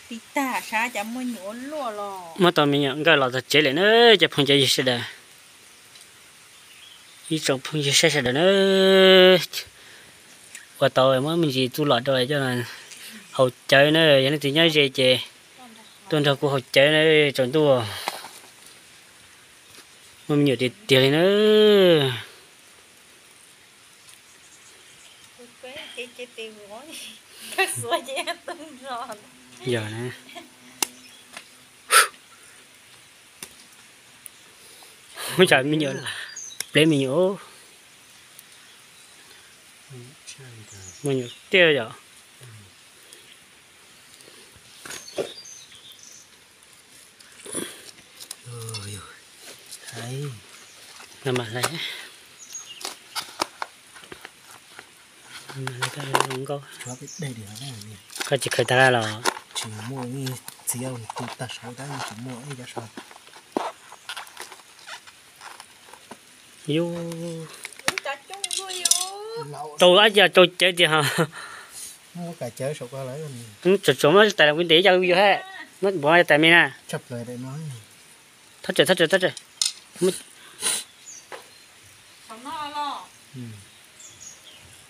Tib tag sab cas muaj nyuam ua luaj los. Muab tau me nyuam nkawj los txog tsev lawm na, cov phooj cov ywg sawv daws. Ib tsoom phooj ywg saib sawv daws na, ua tau muab me ntsis txuj lom rau coj haus cawv na, yog leej twg nyob ze ces tuaj nrog kuv haus cawv na, tsaus ntuj. Muaj me nyuam tiag tiag li na. Yog na. Muab tsam me nyuam, pleb me nyuam. Muaj nyuam tiag yom. Koj tsis khaws tag los? Tsis muaj, txiv tag saud tsis muaj ib cov so. Yus tau ab, rau cawv tiag ho. Tsuas tsuas muab tais los kuv ntes ib co yus hab. Muab npuav tais me na. Thab tawm, thab tawm, thab tawm.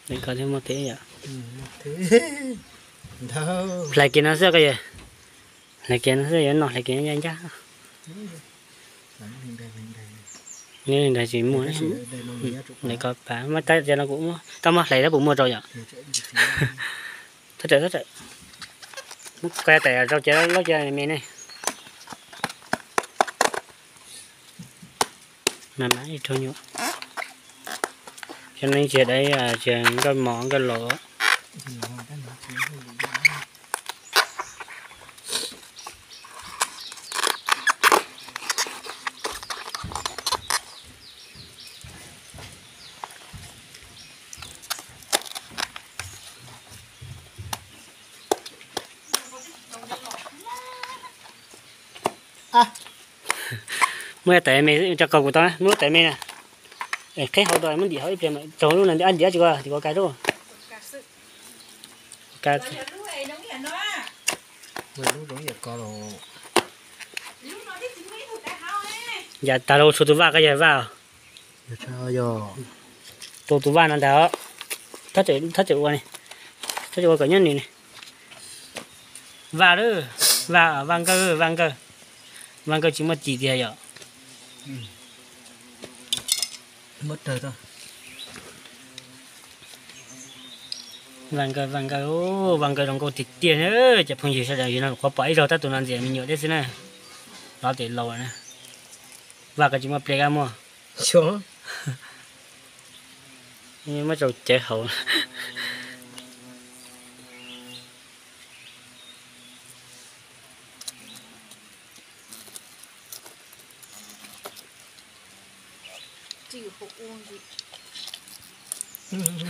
Hlais kiag no xwb koj yawg. Hlais kiag no xwb yuav noj, hlais kiag ncaj ncaj. Neb li ntawd tsis muaj. Hlais ko pas, muab tab cia no kuv muab, tau muab hlais tab puas muaj rau yom? Thab tawm, thab tawm. Muab ko tais rau ces laub cia me ne. Mas mas ib rau nyuam. Cov neeg tsis dai, tsis nkauj mos nkauj laus. Muab tais me rau kuv tau, muab tais me na. Qheb hauv tau, muab ntim hauv ib pliag, tsaus lub no ntim tsis ko, tim ko ka rau. Yam tag los tshuav tus vaj, koj yog vaj. Tus tus vaj no ntag. Thab txawm ua, thab txawm ua kom nyob nws ne. Vaj lawm, vaj, vaj nkawj, vaj nkawj. Vaj nkawj tsis muaj tis tiag yom. Vaj nkawj, vaj nkawj, vaj nkawj zoo nkauj tiag tiag na. Cov phooj ywg sawv daws, yus no qhuav pom ib zaug tab tus no ntxias me nyuam thiab xwb na. Lov tes laus na. Vaj koj tsis muaj ple kab muag. Muab rau cawv haus.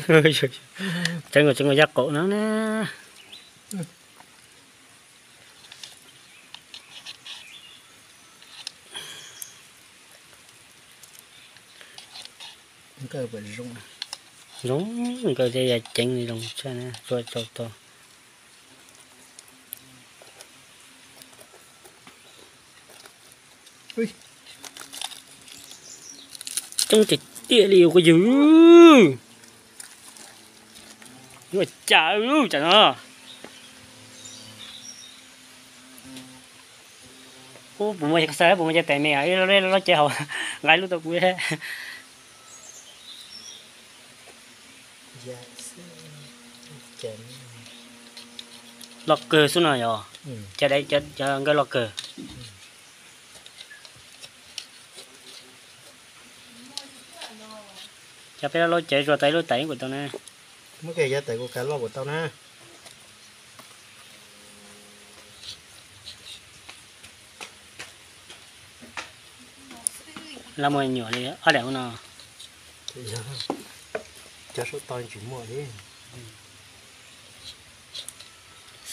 Tseev, tseev yaj qaum no na. Zoo, nkawj thiab yaj ceev zoo tshaj na, tsuav tsaus tau. Coob tiag tiag li kuv yug. Yuav cas lub cas no. Ub, puas muaj, puas muaj cov tais me, ib lub cev haus nqa lub tau kuv. Loj kawg xwb no yog. Cov nkawj loj kawg. Cov peb lub cev zuag tau ib lub tais kuv tau na. Muab kiag cov tais kuv kav loj kuv tau na. Laj muaj nyuam li ob daim ub no. Cov saum toj tsis muaj li.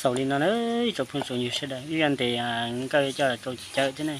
Xaus li no na, ib tsoom phooj tsoom ywg sawv daws, ib yam ntes nkawj coj rau cawv thiab ne.